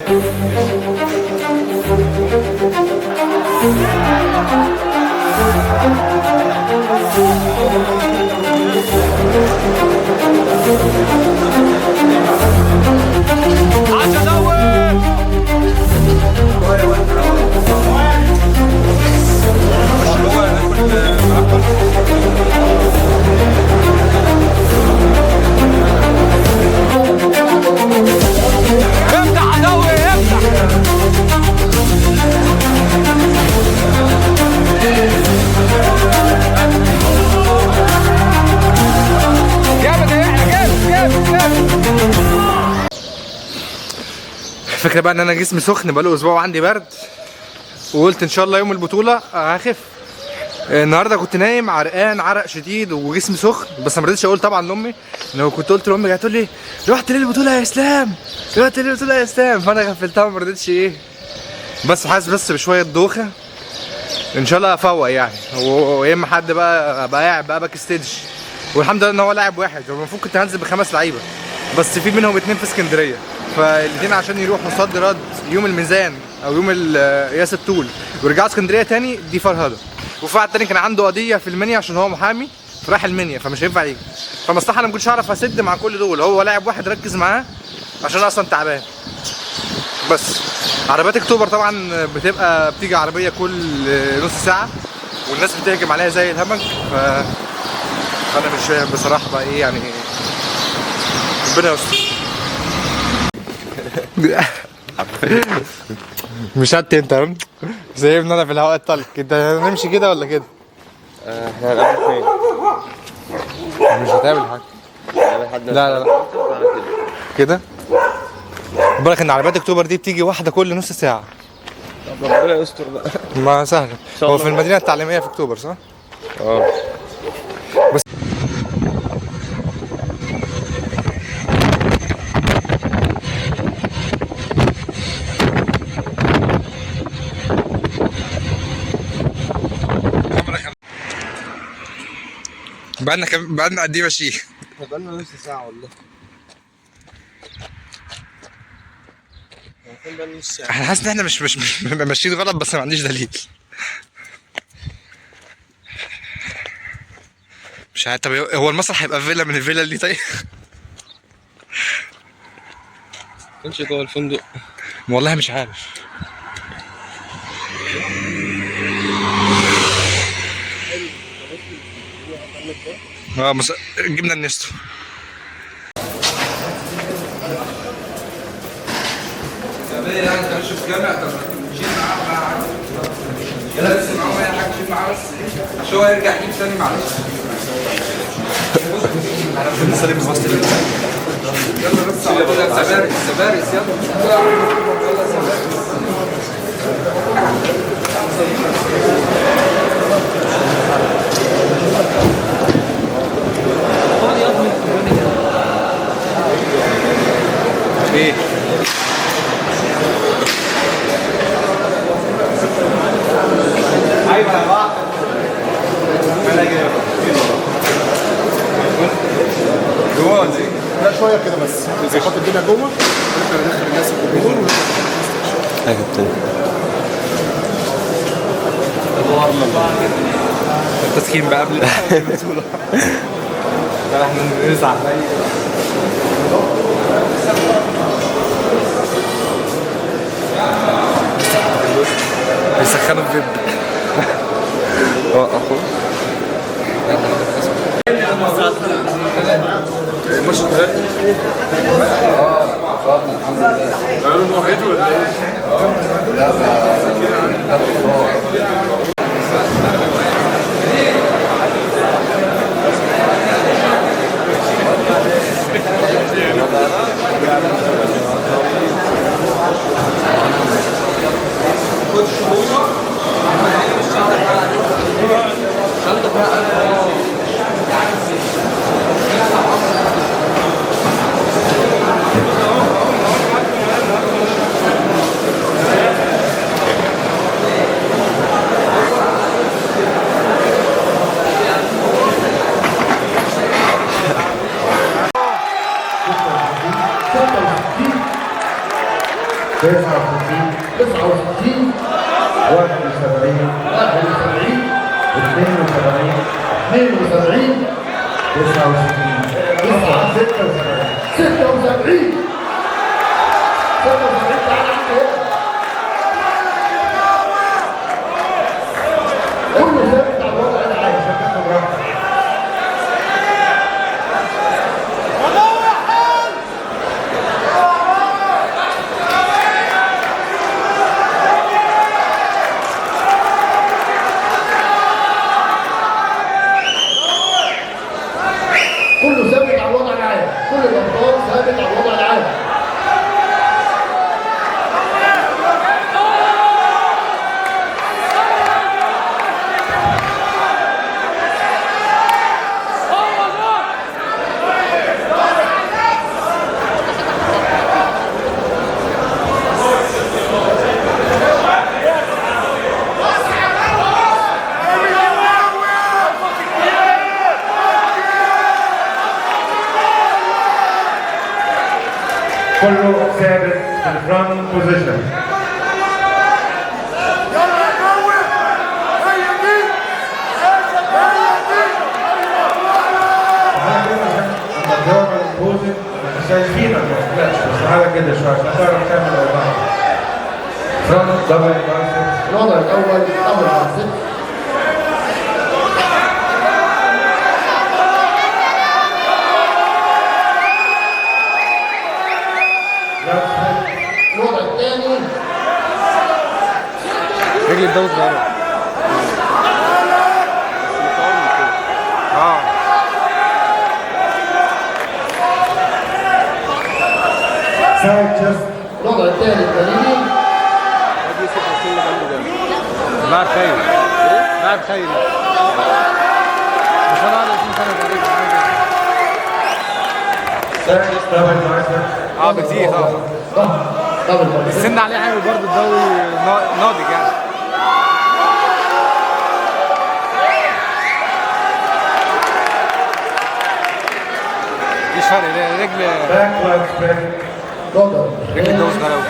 افتح عدوي افتح. جامد يا يحيى، جامد جامد جامد. الفكرة بقى ان انا جسمي سخن بقاله اسبوع وعندي برد، وقلت ان شاء الله يوم البطولة هخف. النهارده كنت نايم عرقان عرق شديد وجسمي سخن، بس ما رضيتش اقول طبعا لامي. لو كنت قلت لامي هتقول لي رحت ليه البطولة يا اسلام، رحت ليه البطولة يا اسلام، فانا غفلتها وما رضيتش ايه. بس حاسس بس بشوية دوخه، ان شاء الله افوق يعني، ويا اما حد بقى قاعد بقى backstage. والحمد لله ان هو لاعب واحد، هو المفروض كنت هنزل بخمس لعيبة بس في منهم اتنين في اسكندرية، فالاثنين عشان يروحوا صد رد يوم الميزان او يوم قياس الطول ويرجعوا اسكندرية تاني، دي فرهده. وفي واحد تاني كان عنده قضية في المنيا عشان هو محامي فراح المنيا فمش هينفع يجي. فمصلحه انا ما كنتش اعرف اسد مع كل دول، هو لاعب واحد ركز معاه عشان انا اصلا تعبان. بس عربيات اكتوبر طبعا بتبقى بتيجي عربية كل نص ساعة والناس بتهجم عليها زي الهمج، فانا مش فاهم بصراحة بقى ايه يعني، ربنا يستر. مش هت انت سايبني انا في الهواء الطلق. انت هنمشي كده ولا كده؟ احنا هنقابل فين؟ مش هتقابل حاجة. هنقابل حد؟ لا، لا، لا. كده بالك ان عربيات اكتوبر دي بتيجي واحدة كل نص ساعة. طب ربنا يستر بقى. ما سهلة. شاء هو الله. في المدينة التعليمية في اكتوبر صح؟ اه. بس بقالنا كم، بقالنا قد ايه ماشيين؟ بقالنا نص ساعة والله. بقالنا نص ساعة. انا حاسس ان احنا مش ماشيين غلط، بس ما عنديش دليل. مش عارف. طب هو المسرح هيبقى فيلا من الفيلا دي؟ طيب كانش جوه الفندق. والله مش عارف. اه جبنا النستو. عشان هو يرجع يجيب ثاني معلش. يلا بس على طول يا سبارس سبارس، يلا يلا سبارس. ايه؟ جوه ولا ايه؟ لا شوية كده بس نظبط الدنيا جوه ونبدا ندخل الناس الجمهور ونبدا. يا كابتن التسخين بقى قبل البطولة. لا احنا نزعل. بيسخنوا في اه اخو 36. 69 69 71 71 72 72 69 76 76 76. تعالى عندي هنا. كله ثابت على الوضع العام. عشان تاخد راحتك. كله ثابت على الوضع العام. كل الابطال ثابت على الوضع العام. كله ثابت في ال front position. تعالى كده عشان لما تدور على ال posing شايفينك ما تقلقش، بس تعالى كده شوية عشان تعرف تعمل اربعة. front double biceps. الوضع الاول double biceps. الوضع الثاني رجلي الدو صغيرة. side chest. الوضع الثالث جانبي. لاعب خيري، لاعب خيري، مش انا 21 سنة تقريبا. side double biceps. بكتير طبعا. double biceps. السن عليه حلو برضه، الدوري ناضج يعني. مفيش فرق، رجل back lat spread. رجل الدوري صغيرة أوي.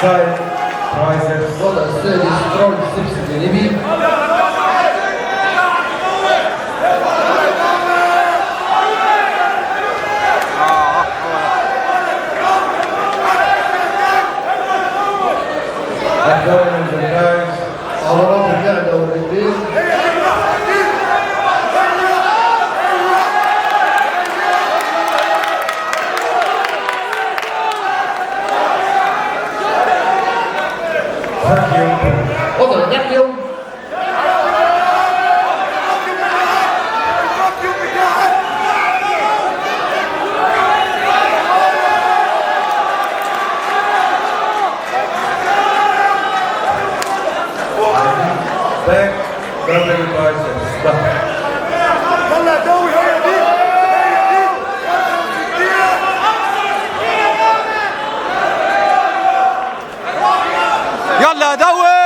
side triceps. الوضع السادس triceps جانبي. abdominals and thighs. عضلات المعدة والرجلين. vacuum. وضع ال vacuum. back double biceps. ظهر. يلا يا دوي.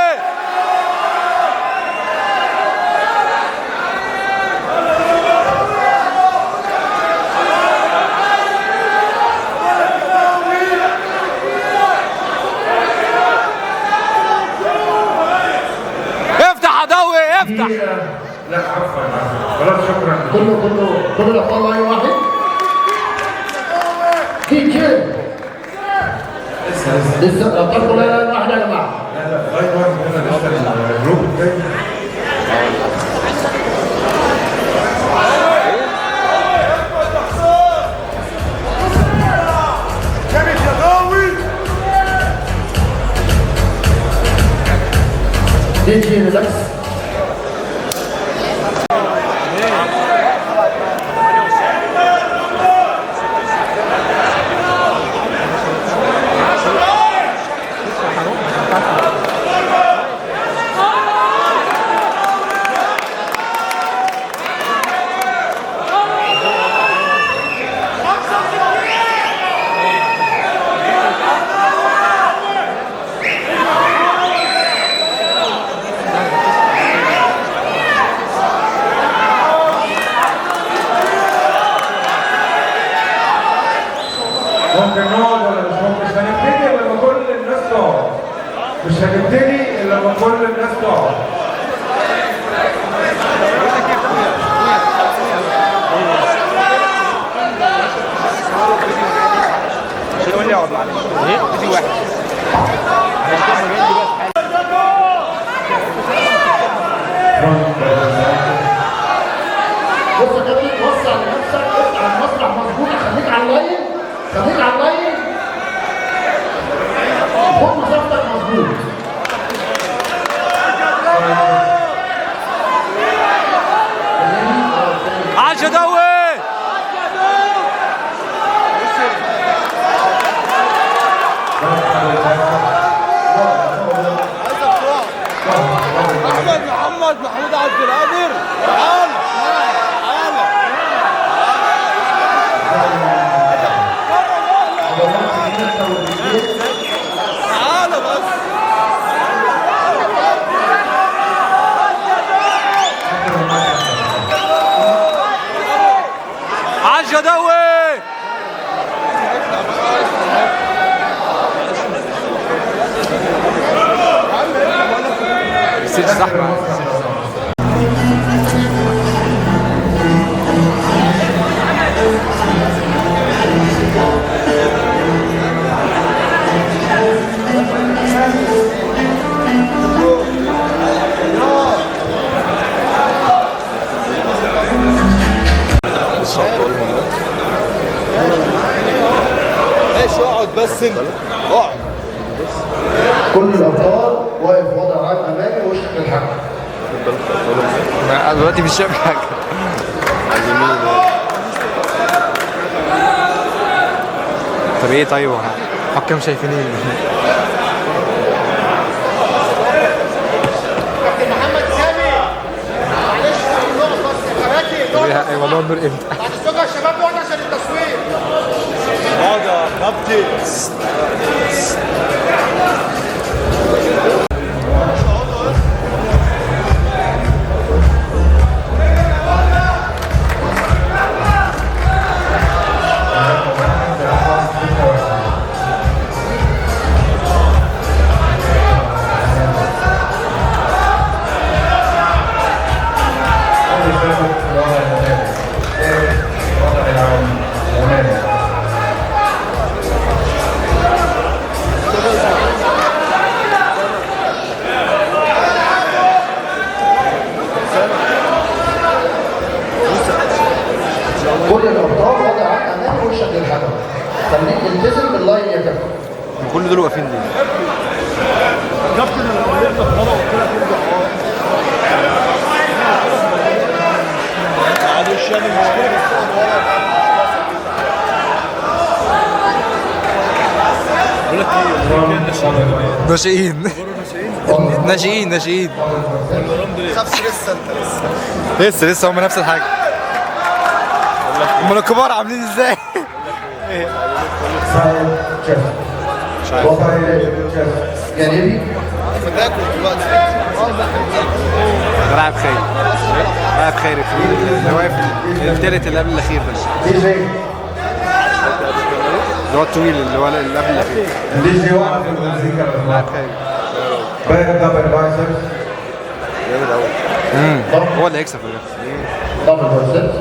افتح يا دوي، افتح. لا عفوا عفوا، خلاص شكرا. كله كله كل الابطال line واحد. دي جي لسه لسه. لسه الابطال كلها line واحد يا جماعة. لا لا line واحد هنا لسه ال group التاني. دي جي relax. مش هنبتدي الا لما كل الناس تقعد. بص يا كابتن، وسع لنفسك، افتح المسرح مظبوط، خليك على ال line، خليك على ال line، خد مسافتك مظبوط. عاش دوي. احمد محمد محمود عبد القادر، تعال تعال. تعال بس. عاش دوي. زحمة. ماشي اقعد بس انت، اقعد. كل الابطال واقف وضع عام امامي وشك للحكم. انا دلوقتي مش شايف حاجة. طب ايه طيب حكام شايفين ايه؟ كابتن محمد سامي، معلش نقف بس يا كباتن، نقف. ايوه والله النور امتى؟ بعد السجن يا شباب نقعد عشان التصوير. اقعد يا كابتن. كل الابطال وضع عام امامي وشك للحكم. خليك التزم بال line يا كابتن. كل دول واقفين ليه؟ كابتن انا قلت لك مرة قلت لك ارجع ورا. معلش انا المشكلة بس ورا. بقول لك ايه، ناشئين ناشئين ناشئين. خافش لسه انت، لسه لسه هم نفس الحاجة. امال الكبار عاملين ازاي؟ جانبي لاعب خيري، لاعب خيري اللي واقف الثالث اللي قبل الاخير ده، اللي هو الطويل اللي هو اللي قبل الاخير. الدي جي وقف المزيكا. لاعب خيري back double biceps. جامد قوي. هو اللي هيكسب في الاخر. double biceps.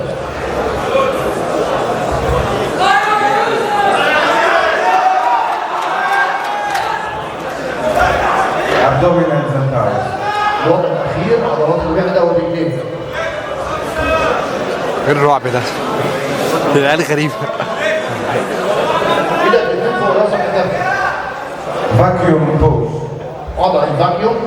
abdominals and thighs. الوضع الاخير عضلات المعدة والرجلين. ايه الرعب ده؟ العيال غريبة. ايدك الاثنين فوق راسك يا كابتن. vacuum pose. وضع ال vacuum.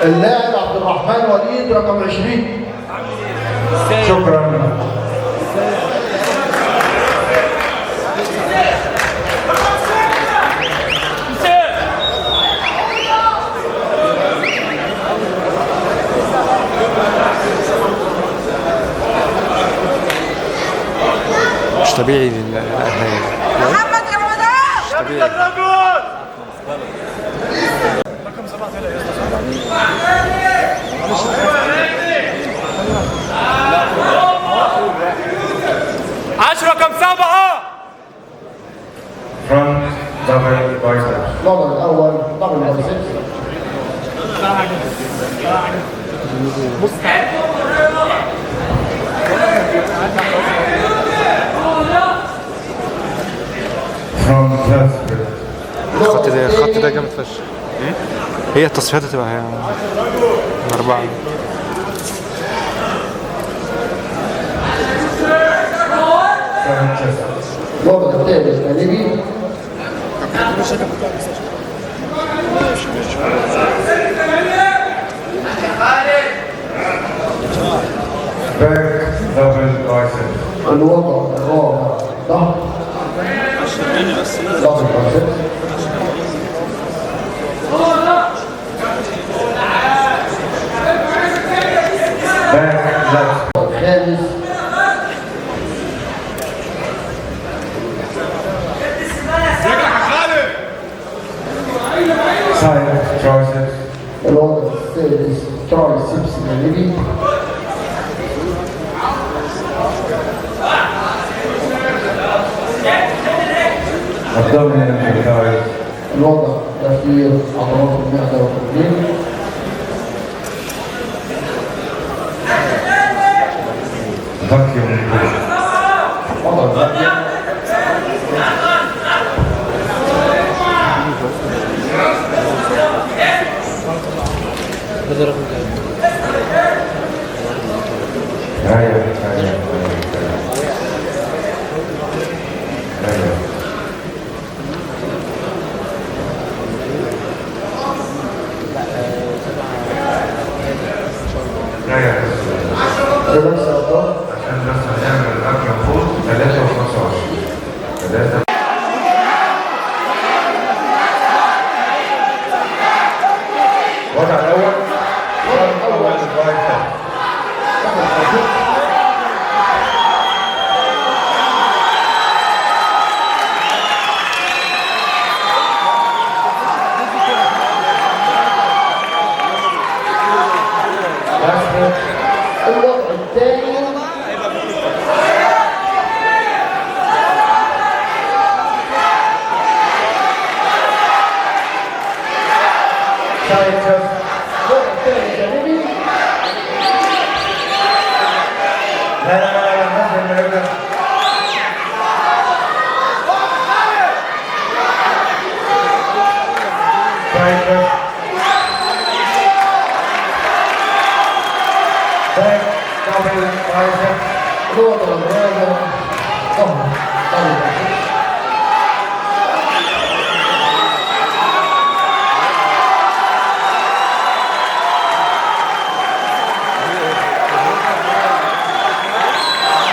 اللاعب عبد الرحمن وليد رقم 20. شكرا. مش طبيعي. محمد رمضان مش طبيعي. رقم 7 طلع يا اسطى. الوضع الاول double biceps. الخط ده جامد فشخ. هي التصفيات هتبقى هي 4. الوضع الثالث جانبي. Back double biceps. الوضع الرابع ظهر double biceps. Back lat. الخامس. Side triceps. الوضع السادس triceps جانبي. Abdominal thighs. الوضع الأخير عضلات المعدة والرجلين. Vacuum push. وضع الفاكيوم. ريح ريح ريح. ريح relax يا أبطال. عشان بس هنعمل vacuum pose 3 و25 3. الوضع الأول double biceps. الوضع الثاني. Side chest. الوضع الثاني جانبي. لا لا لا لا نزل من رجلك. Side chest. Back double biceps. الوضع الرابع ظهر double biceps.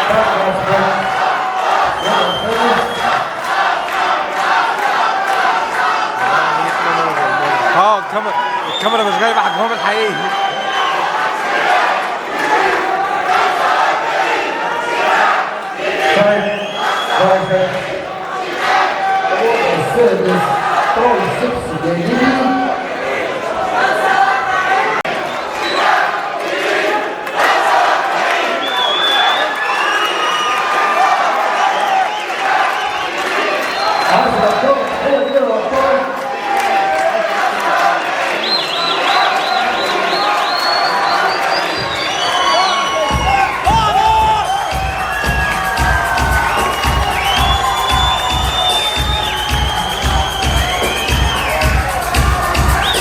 Back lat spread. الوضع الخامس. الكاميرا مش جايبه حجمهم الحقيقي. Side biceps. الوضع السادس triceps جانبي. عايز الأبطال تحية كبيرة للأبطال.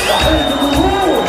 تحية الجمهور.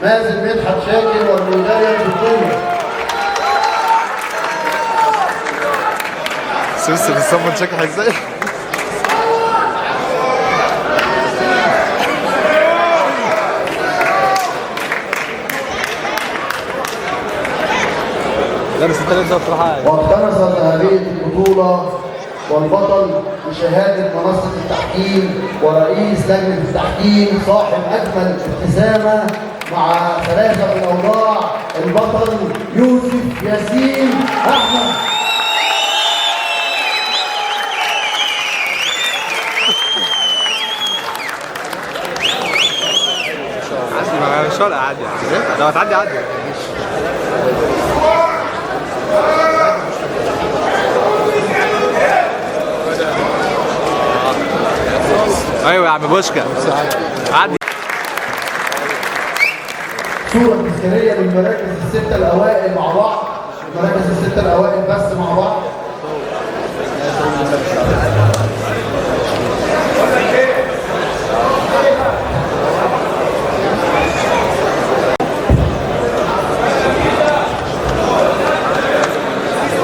مازن مدحت شاكر والميدالية الفضية. سوسن الصمت شكلها ازاي؟ لا بس انت لسه بصراحة. واقتنص ذهبية البطولة والبطل بشهادة منصة التحكيم ورئيس لجنة التحكيم صاحب أجمل ابتسامة مع ثلاثة الأوضاع البطل يوسف ياسين أحمد. مش فارقة، عادي لو هتعدي عدي. ايوه يا عم بوشكا عدي. صورة تذكارية للمراكز الستة الأوائل مع بعض، المراكز الستة الأوائل بس مع بعض.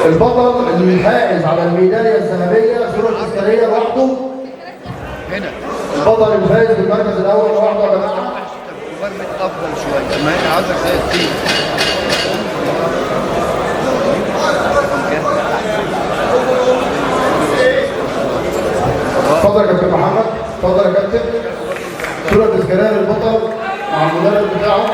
البطل اللي الحائز على الميدالية الذهبية صورة تذكارية لوحده. هنا البطل الفائز بالمركز الأول لوحده يا جماعة. افضل شوية، ما هي عاوزك زي الطين. اتفضل يا كابتن محمد، اتفضل يا كابتن. صورة تذكارية للبطل مع المدرب بتاعه.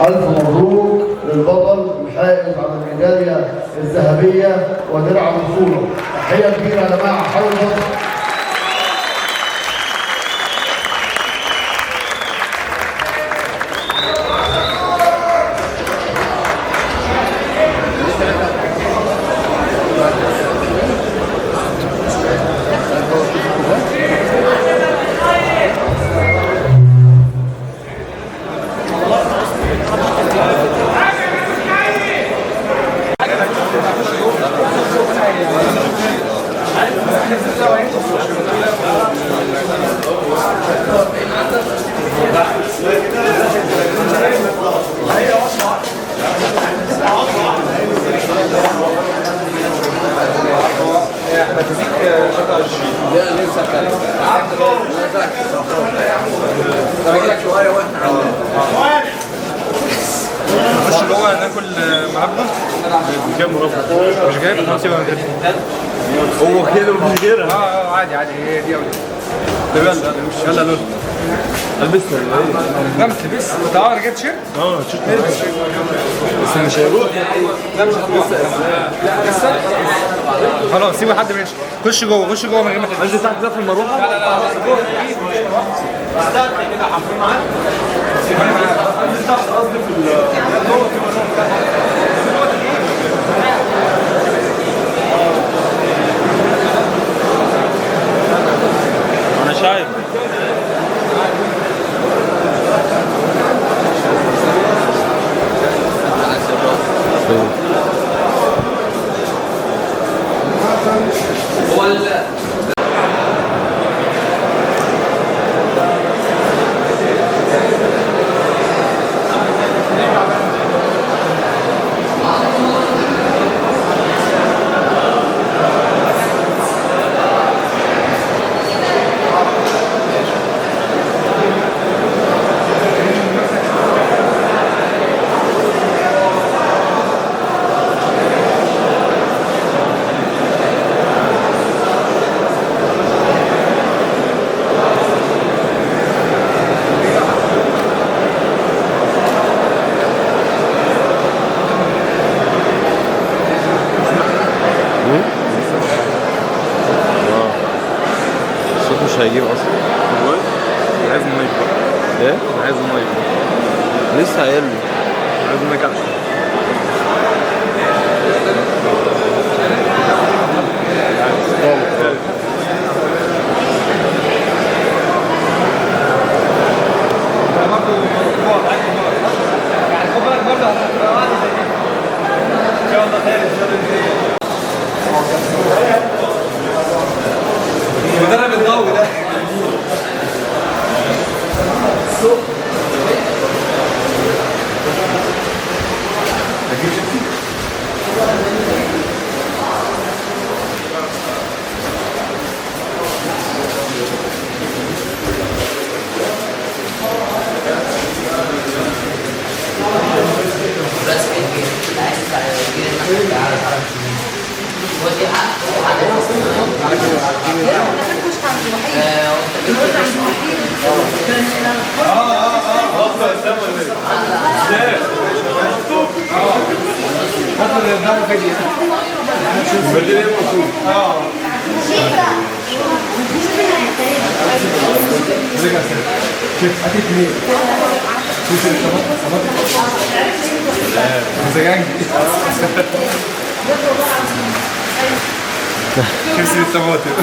ألف مبروك للبطل الحائز على الميدالية الذهبية ودرع البطولة. تحية كبيرة يا جماعة، حيوا البطل. نخش جوه ناكل مربى. مش جايب؟ خلاص يبقى هو كده ومش غيرها. عادي عادي، هي دي او دي. طب يلا يلا لول. البسنا ولا ايه؟ لا ما تلبس. تعال انا جايب تيشيرت؟ اه تيشيرت البس. بس مش هيروح. لا مش هتروح لسه. خلاص سيبوا حد ماشي. خش جوه، خش جوه من غير ما تلبس. انزل تحت ده في المروحة؟ لا لا لا جوه كده حافظين معاك. انزل تحت قصدي في جوه في المروحة. انا شايف. مش هيجيب اصلا. والله انا عايز المايك بقى. ايه؟ انا عايز المايك بقى. لسه قايل لي عايز المايك احسن. يعني خد بالك برضه هتبقى واحدة زي كده. ان شاء الله خير ان شاء الله. مدرب الضوء ده. شيبسي بالطماطم.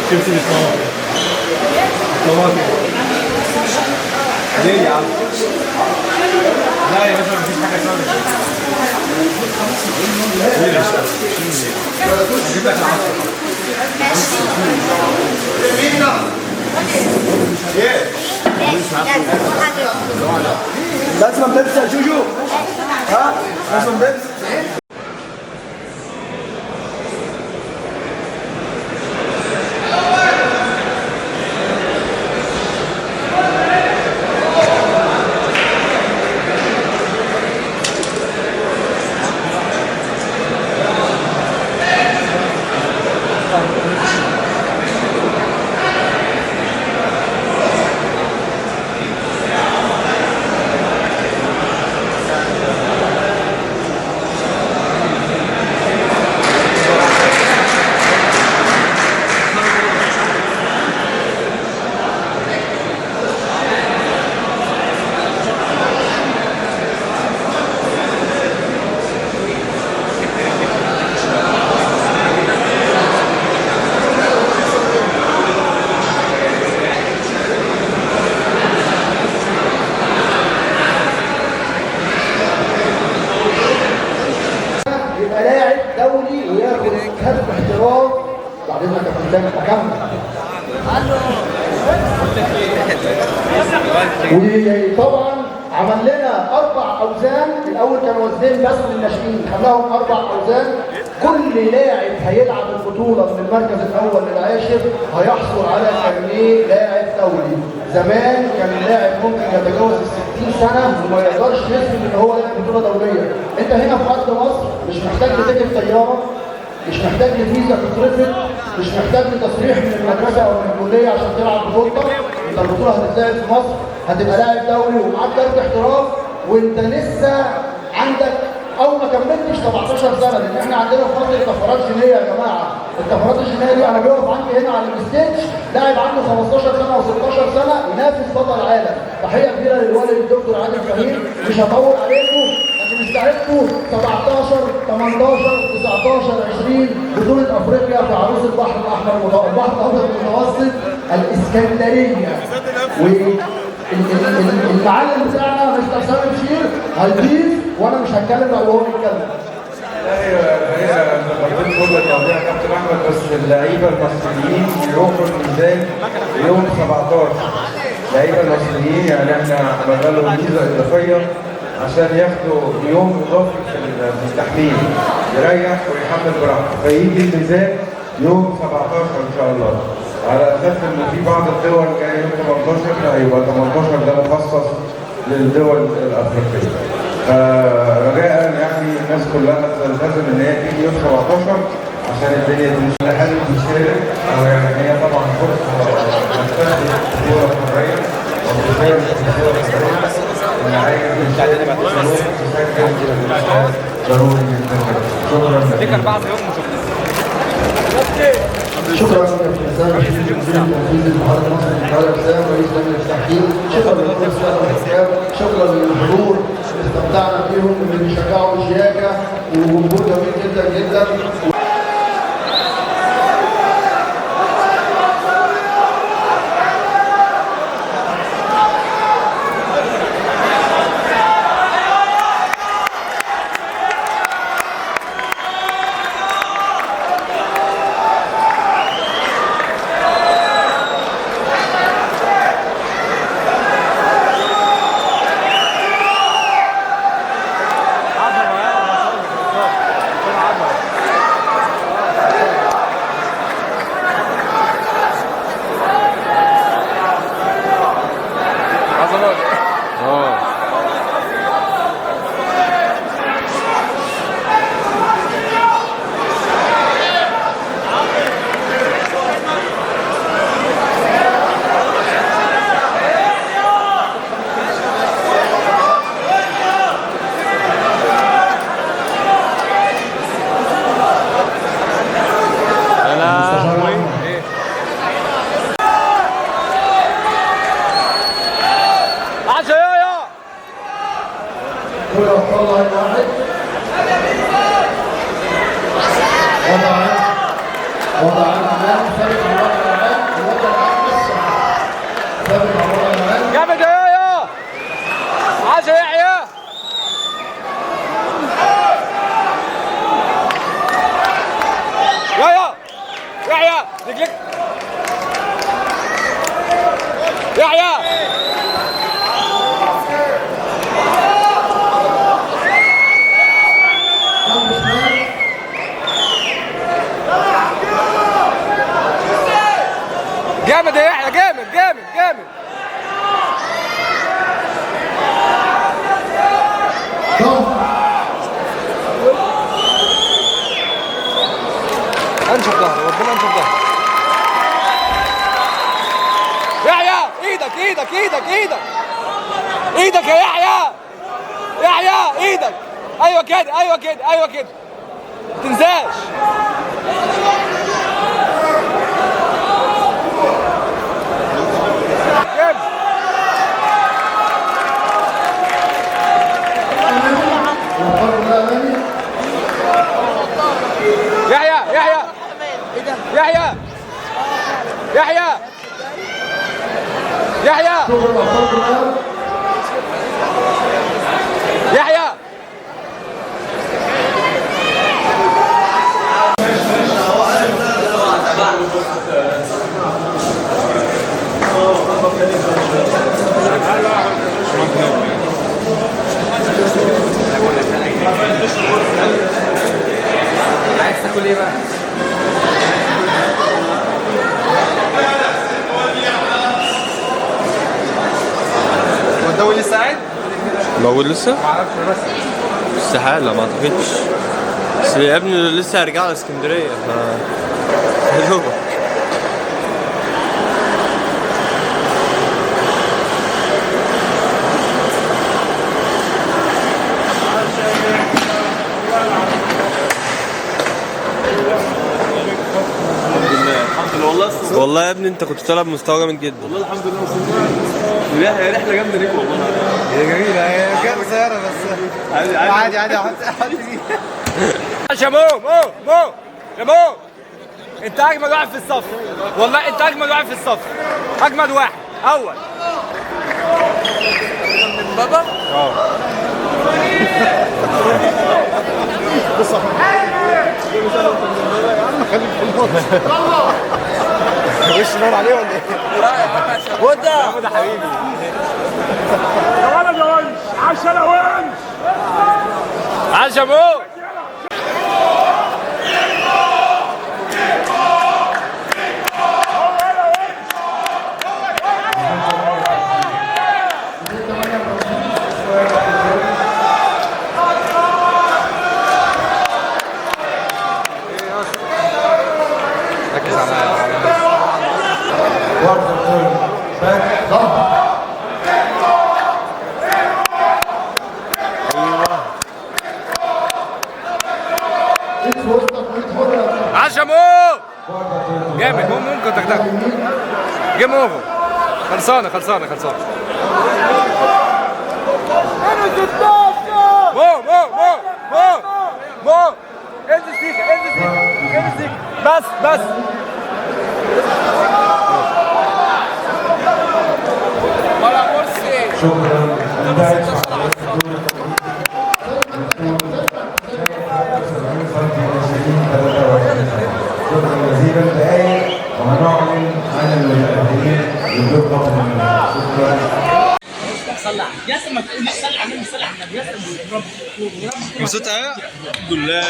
شيبسي بالطماطم. طماطم. ليه يا عم؟ لا يا باشا مفيش حاجة اسمها. هجيب لك العصر. لازم بيبسي يا جوجو. ها؟ لازم بيبسي. وطبعا عمل لنا 4 اوزان. الاول كانوا وزنين بس للناشئين، خلاهم 4 اوزان. كل لاعب هيلعب البطولة من المركز الاول للعاشر هيحصل على كارنيه لاعب دولي. زمان كان اللاعب ممكن يتجاوز ال 60 سنة وما يقدرش يثبت ان هو لاعب بطوله دولية. انت هنا في ارض مصر مش محتاج لتيكت طيارة، مش محتاج لفيزا تترفض، مش محتاج لتصريح من المدرسة او من الكلية عشان تلعب بطولتك. انت البطولة هتتلعب في مصر، هتبقى لاعب دولي ومعاك كارت احتراف وانت لسه عندك او ما كملتش 17 سنة. لان احنا عندنا في مصر طفرات جينية يا جماعة. الطفرات الجينية دي انا بيقف عندي هنا على ال stage لاعب عنده 15 سنة و16 سنة ينافس بطل العالم. تحية كبيرة للوالد الدكتور عادل فهيم. مش هطول عليكم، انتوا مستعدوا 17 18 19 20 بطولة افريقيا في عروس البحر الاحمر البحر الابيض المتوسط الاسكندرية. والمعلم بتاعنا مستر سامي بشير هيضيف وانا مش هتكلم لو هو بيتكلم. ايوه الحقيقة كل التوضيح يا كابتن احمد، بس اللعيبة المصريين يروحوا الميزان يوم 17. اللعيبة المصريين يعني احنا عملنا لهم ميزة اضافية عشان ياخدوا يوم اضافي في التحميل، يريح ويحمل براحته، فيجي الميزان يوم 17 ان شاء الله، على اساس ان في بعض الدول جاية يوم 18، فهيبقى 18 ده مخصص للدول الافريقية. فرجاء يعني الناس كلها تلتزم ان هي تيجي يوم 17 عشان الدنيا تمشي. اللي حابب يشارك او يعني هي طبعا فرصة تستخدم البطولة الحرية وتشارك في البطولة الحرية، اللي عايز يشارك يسجل ضروري جدا. شكرا لك. شكرا كابتن سامي بشير مدير التنفيذي للاتحاد المصري للكرة الاجسام رئيس لجنة التحكيم. شكرا لكل السادة الحكام، شكرا للحضور اللي استمتعنا بيهم واللي بيشجعوا الشياكه وجمهور جميل جدا جدا. عظمه. وضع وضع العام ثابت على الوضع العام، الوضع العام بس ثابت على الوضع العام. جامد يا يا عاش يا يحيى. يا يا يحيى رجلك يحيى. جامد يا يحيى، جامد جامد جامد. انشف ظهري ربنا، انشف ظهري يحيى. ايدك ايدك ايدك ايدك ايدك يا يحيى، يحيى ايدك. ايوه كده ايوه كده ايوه كده، ما تنساش. يحيى يحيى يحيى يحيى يحيى يحيى. عايز تاكل ايه بقى؟ هو الدوري لسه قاعد؟ موجود لسه؟ معرفش بس استحالة، ما اعتقدش. بس يا ابني لسه هيرجعوا اسكندرية، ف يا دوبك. الحمد لله والله. والله يا ابني انت كنت طالع بمستوى جامد جدا والله، الحمد لله وصلنا. هي رحله جامدة ليك والله. هي جميلة، هي كانت قصيرة بس عادي عادي عادي. حط دي. يا مو مو مو يا مو، انت اجمد واحد في الصف والله، انت اجمد واحد في الصف، اجمد واحد اول من بابا. بص يا عم خليك في النص. وش نور عليه ولا ايه؟ وده يا حبيبي يا ولد يا ونش، عشان يا ونش، عاش يا مو. ركز على ايد في وسطك وايد حره. عاش يا مو، جامد. مو ممكن تاخدها game over. خلصانه خلصانه خلصانه. مو مو مو مو مو، انزل سيكا انزل سيكا انزل سيكا بس بس. شكرا. انتهت فعاليات شكرا جزيلا. دقايق وهنعلن عن المتأهلين للدور قبل النهائي. شكرا. مبسوط قوي؟ الحمد لله.